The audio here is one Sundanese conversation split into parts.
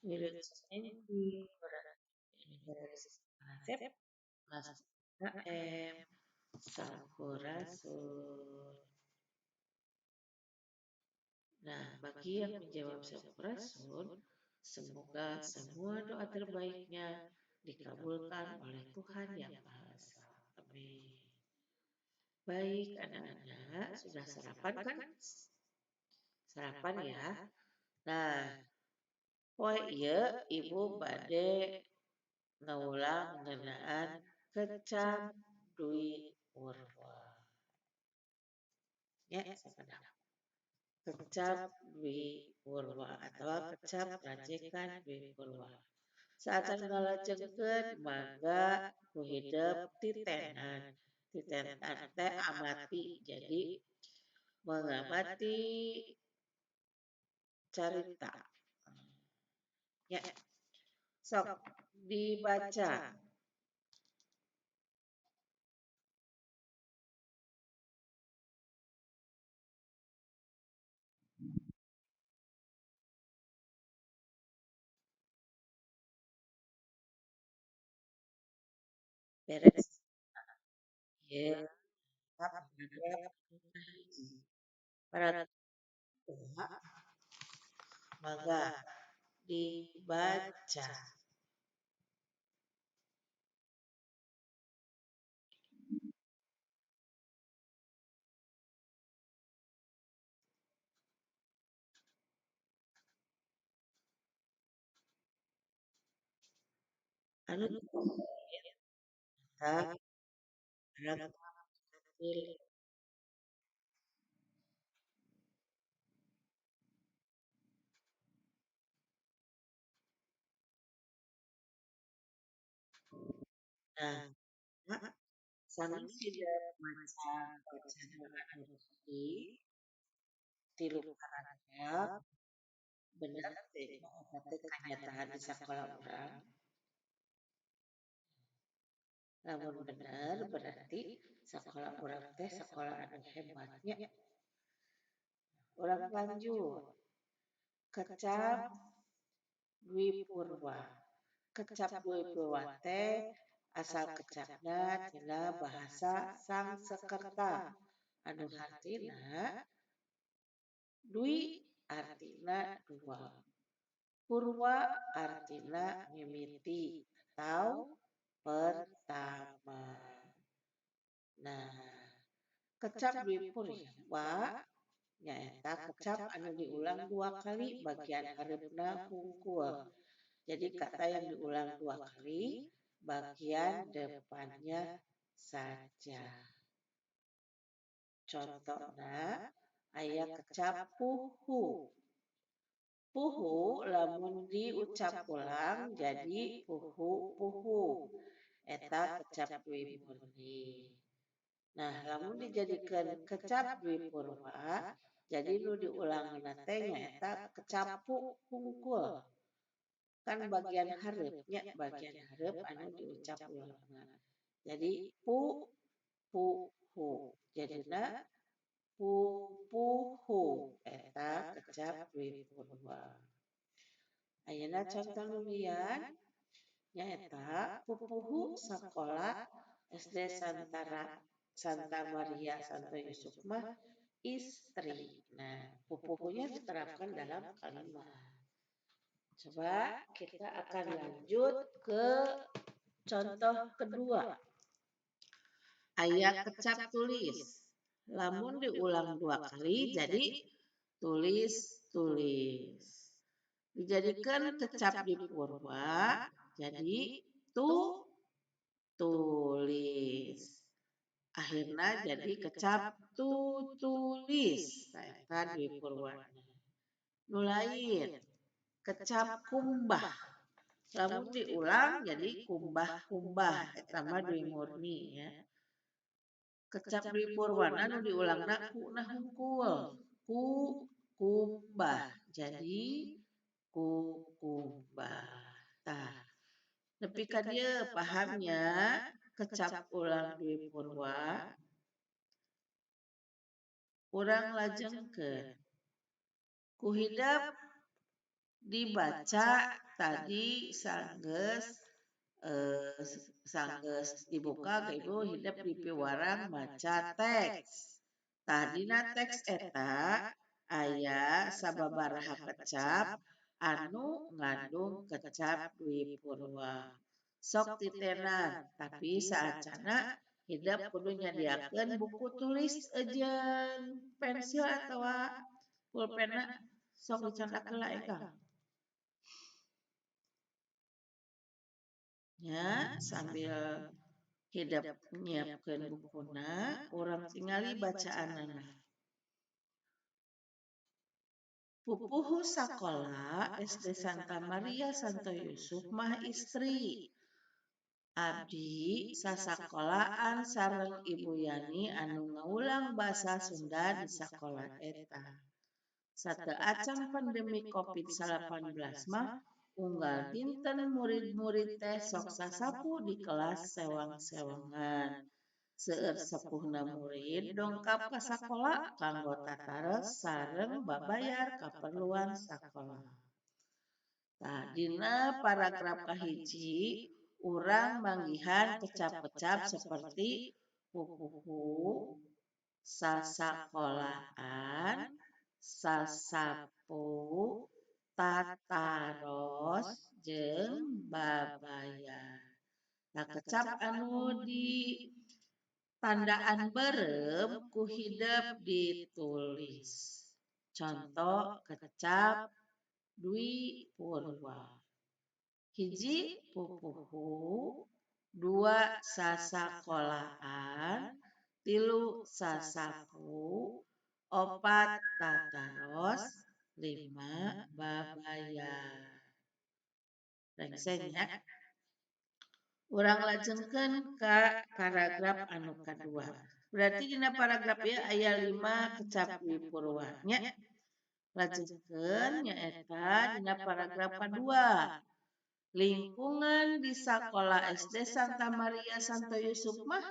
Wilujeng enjing Asep Mas KM Sampurasun. Nah, bagi yang menjawab sampurasun, semoga semua doa terbaiknya dikabulkan oleh Tuhan Yang Maha Esa. Amin. Baik, anak-anak, sudah sarapan kan? Sarapan ya. Nah, poe ieu Ibu bade ngawulang ngeunaan kecap dwi purwa. Ya, sakedap. Kecap dwi purwa atau kecap rajekan dwi purwa. Saacan ngalajengkeun mangga ku hidep titenan. Titenan teh amati, jadi mengamati carita. Ya. Sok dibaca. Beres. Ya. Paragraf mangga dibaca. Anu Nah, sami tidak maca bacaan anu tilu paragraf bener teh eta teh kanyataan di sakola urang. Lamun bener berarti sakola urang teh sakola anu hebatnya. Urang lanjut. Kecap dwi purwa. Kecap dwi purwa teh asal kecapna tina bahasa Sangsekerta anu hartina dwi artina dua, purwa artina mimiti atau pertama. Nah, kecap dwi purwa nyaeta kecap anu diulang dua kali bagian hareupna hungkul. Jadi kata yang diulang dua kali bagian depannya saja. Contohna aya kecap puhu. Puhu lamun diucap ulang jadi puhu-puhu. Eta kecap dwi murni. Nah, lamun dijadikan kecap dwi purwa, jadi nu diulangna teh nyaeta kecap pu hungkul. Kan bagian hareupnya, bagian hareup anu diucap ulangna. Jadi pu pu hu. Jadina pu puhu eta kecap dwi purwa. Ayeuna contoh nu lian nyaeta pupuhu sakola SD Santa Maria Santo Yusuf mah istri. Nah, pupuhunya diterapkan dalam kalimat. Coba kita akan lanjut ke contoh kedua. Aya kecap tulis. Lamun diulang dua kali jadi tulis-tulis. Dijadikan kecap dwi purwa jadi tu tulis. Akhirnya jadi kecap tutulis. Eta dwi purwana. Nu lain kecap kumbah. Lamun diulang jadi kumbah-kumbah. Eta mah dwi murni ya. Kecap dwi purwana nu diulangna ku na hungkul. Ku kumbah. Jadi kukumbah. Tah, nepi ka dieu pahamnya kecap ulang dwi purwa. Urang lajengkeun. Ku hidep Dibaca tadi sanggeus sanggeus dibuka ke ibu hidep dipiwarang maca teks. Tah dina teks eta aya sababaraha kecap anu ngandung kecap Dwi Purwa. Sok titenan, tapi saacana hidep kudu nyadiakeun buku tulis jeung pensil atawa pulpenna sok dicandak heula enggal. Nya sambil hidep nyiapkeun bukuna urang tingali bacaanana. Pupuhu sakola SD Santa Maria Santo Yusuf mah istri. Abdi sasakolaan sareng Ibu Yani anu ngawulang basa Sunda di sakola eta. Sateuacan pandemi Covid-19 mah unggal dinten murid-murid teh sok sasapu di kelas sewang-sewangan. Seueur sepuhna murid dongkap ka sakola kanggo tataros sareng babayar kaperluan sakola. Tah dina paragraf kahiji urang manggihan kecap-kecap seperti pupuhu, sasakolaan, sasapu, tataros jeung babayar. Nah kecap anu di tandaan beureum ku hidep ditulis. Contoh kecap Dwi Purwa. Hiji pupuhu, 2 sasakolaan, 3 sasapu, 4 tataros, 5 babayar. Rengsenya urang lajengkeun ka paragraf anu kadua. Berarti dina paragraf ieu aya 5 kecap Dwi Purwa nya. Lajengkeun nyaeta dina paragraf kadua. Lingkungan di sakola SD Santa Maria Santo Yusuf mah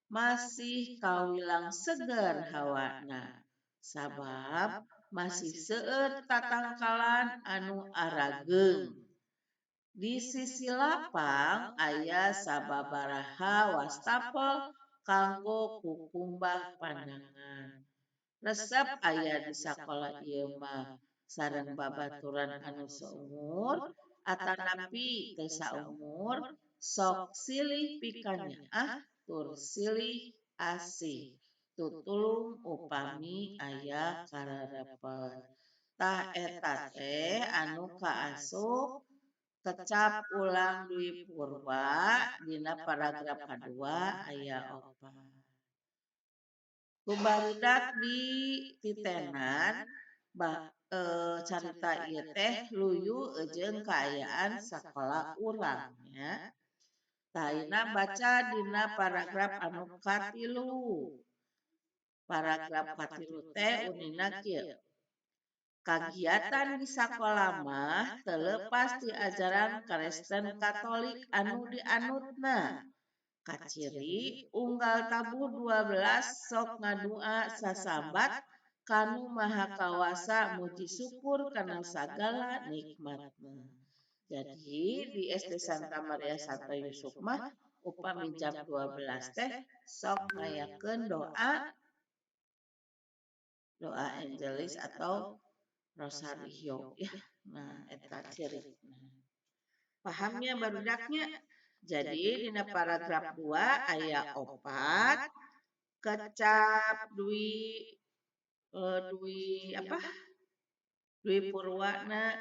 masih kawilang seger hawana. Sabab masih seueur tatangkalan anu arageung. Di sisi lapang aya sababaraha wastafel kanggo kukumbah pandangan. Resep aya di sakola ieu mah sareng babaturan anu saumur atanapi teu saumur sok silih pikanyaah tur silih asih. Tutulung upami aya kararepet. Tah eta teh anu kaasup kecap ulang Dwi Purwa dina paragraf kadua aya 4. Ku barudak di titenan carita ieu teh luyu jeung kaayaan sakola urang nya. Tah ayeuna baca dina paragraf anu katilu. Paragraf katilu teh unina kieu. Kagiatan di sakola mah teu leupas ti ajaran Kristen Katolik anu dianutna. Kaciri unggal tabuh 12 sok ngadua sasambat kanu Maha Kawasa muji syukur kana sagala nikmatna. Jadi di SD Santa Maria Santo Yusuf mah upami jam 12 teh sok ngayakeun doa Angelis atau Rosario ya. Nah eta cirina. Pahamnya barudaknya. Jadi dina paragraf 2 aya 4 kecap Dwi Dwi apa? Dwi Purwana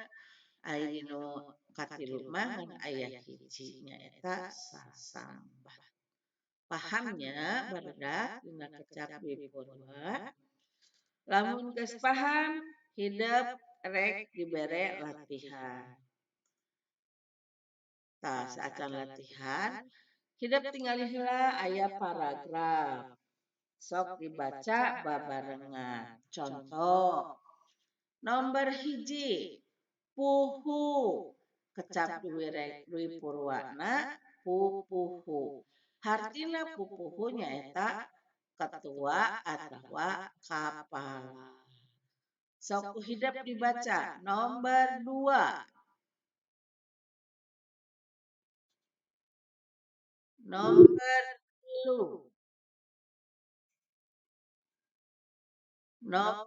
aya dinu katilu mah ngan aya hiji nyaeta sasambah. Pahamnya barudak dina kecap Dwi Purwa. Lamun geus paham hidep rek dibere latihan. Tah saacan latihan hidep tingali heula aya paragraf. Sok dibaca babarengan. Contoh nomor 1 puhu kecap Dwi Purwana pupuhu. Hartina pupuhu nyaeta ketua atawa kapala. Sok hidep dibaca. Nomor 2. Nomor 3. Nomor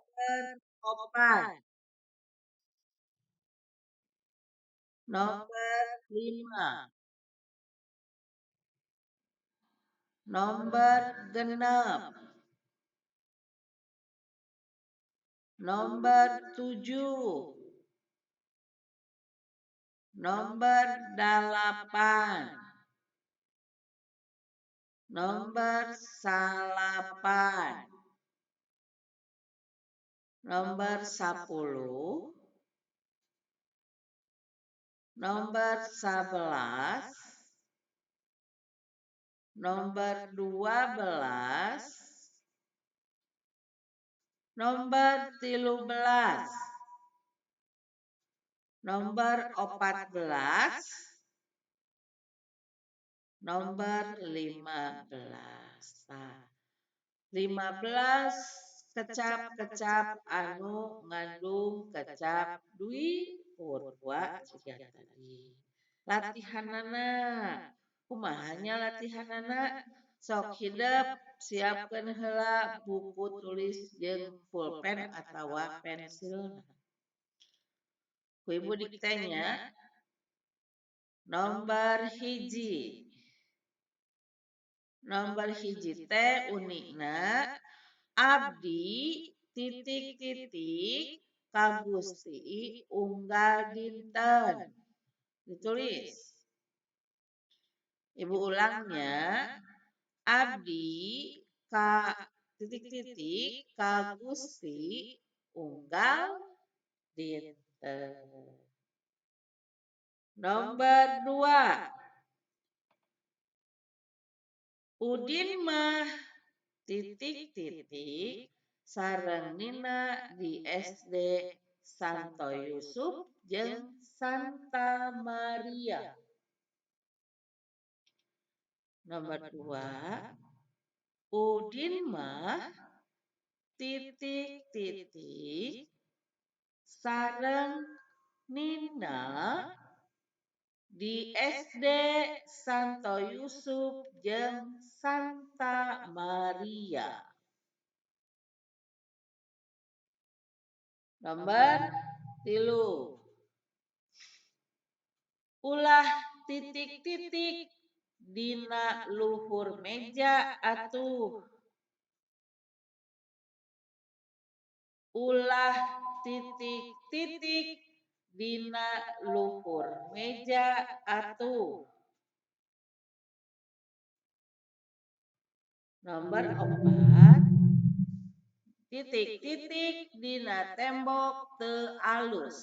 4. Nomor 5. Nomor 6. Nomor 7. Nomor 8. Nomor 9. Nomor 10. Nomor 11. Nomor 12. Nomor 13. Nomor 14. Nomor 15. Nah, 15 kecap-kecap anu ngandung kecap dwi purwa jiga tadi. Latihanana, kumahanya latihanana? Sok hidep siapkeun heula buku tulis jeung pulpen atawa pensil. Ku ibu diktenya nomor 1. Nomor 1 teh unikna abdi titik titik ka Gusti unggal dinten. Ditulis. Ibu ulangnya, abdi ka titik titik ka Gusti unggal dinten. Nomor 2. Udin mah titik titik sareng Nina di SD Santo Yusuf jeung Santa Maria. Nomor 2. Udin mah titik titik sareng Nina di SD Santo Yusuf jeung Santa Maria. Nomor 3. Ulah titik titik dina luhur meja atuh. Ulah titik titik dina luhur meja atuh. Nomor 4. Titik titik dina tembok teu alus.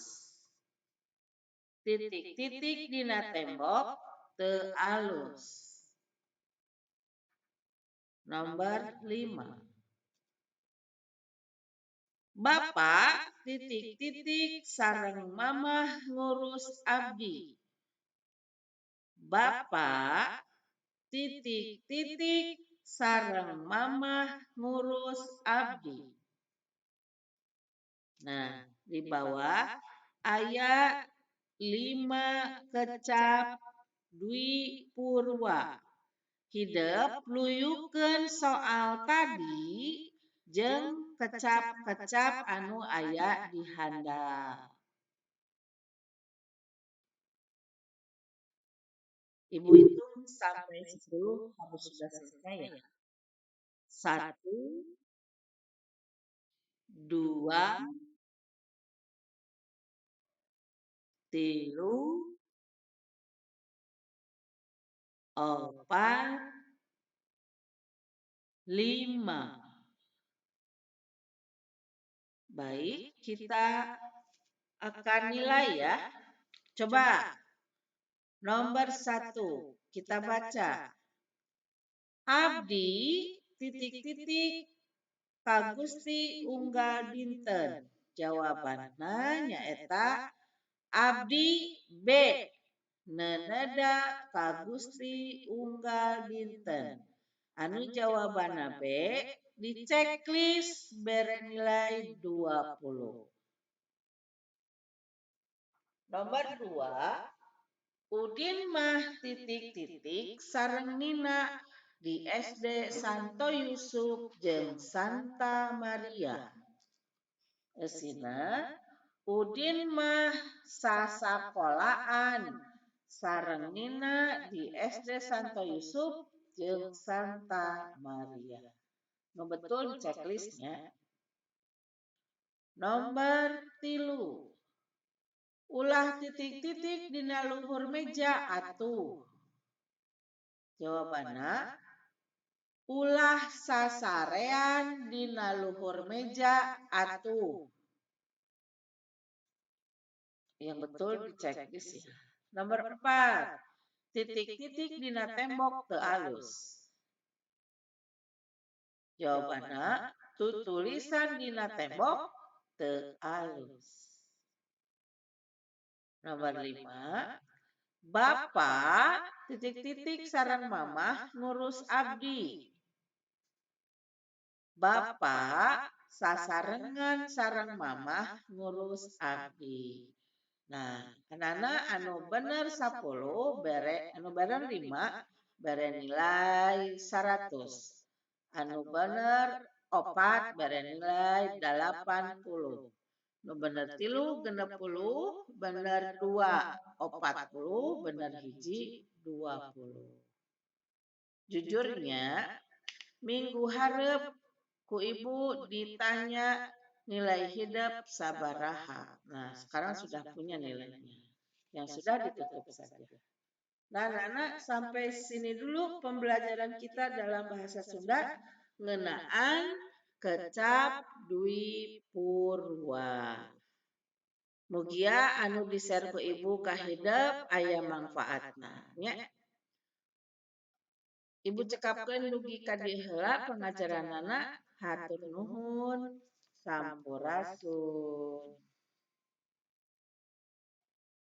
Titik titik dina tembok teu alus. Nomor 5. Bapak titik titik sareng mamah ngurus abdi. Bapak titik titik sareng mamah ngurus abdi. Nah, di bawah aya 5 kecap dwi purwa. Hidep luyukeun soal tadi jeung kecap-kecap anu aya di handap. Ibu hitung sampai 10 harus sudah selesai ya. 1, 2, 3, 4, 5. Baik, kita akan nilai ya. Coba nomor 1 kita baca. Abdi titik titik ka Gusti unggal dinten. Jawabanna nyaeta abdi B neneda ka Gusti unggal dinten. Anu jawabanna B di checklist bere nilai 20. Nomor 2, Udin mah titik-titik sareng Nina di SD Santo Yusuf jeung Santa Maria. Eusina, Udin mah sasakolaan sareng Nina di SD Santo Yusuf jeung Santa Maria. Nu betul checklistnya. Nomor 3, ulah titik-titik dina luhur meja atuh. Jawabanna, ulah sasarean dina luhur meja atuh. Yang betul di checklist ya. Nomor 4, titik-titik dina tembok teu alus. Jawabanna, tutulisan dina tembok teu alus. Nomor 5, Bapak titik-titik sareng mamah ngurus abdi. Bapak sasarengan sareng mamah ngurus abdi. Nah, anak anu bener 10 bere, anu bener 5 bere nilai 100. Anu bener 4 bere nilai 80. Nu bener 3 60, bener 2 40, bener 1 20. Jujurnya minggu hareup ku ibu ditanya nilai hidep sabaraha. Nah, sekarang sudah punya nilainya. Yang sudah ditutup saja. Nah, anak-anak, sampai sini dulu pembelajaran kita dalam bahasa Sunda ngeunaan kecap dwipurwa. Mugia anu di-share ku ibu kahidep aya mangfaatna nya. Ibu cekapkeun dugi ka dieu heula pengajaranana, hatur nuhun, sampurasun.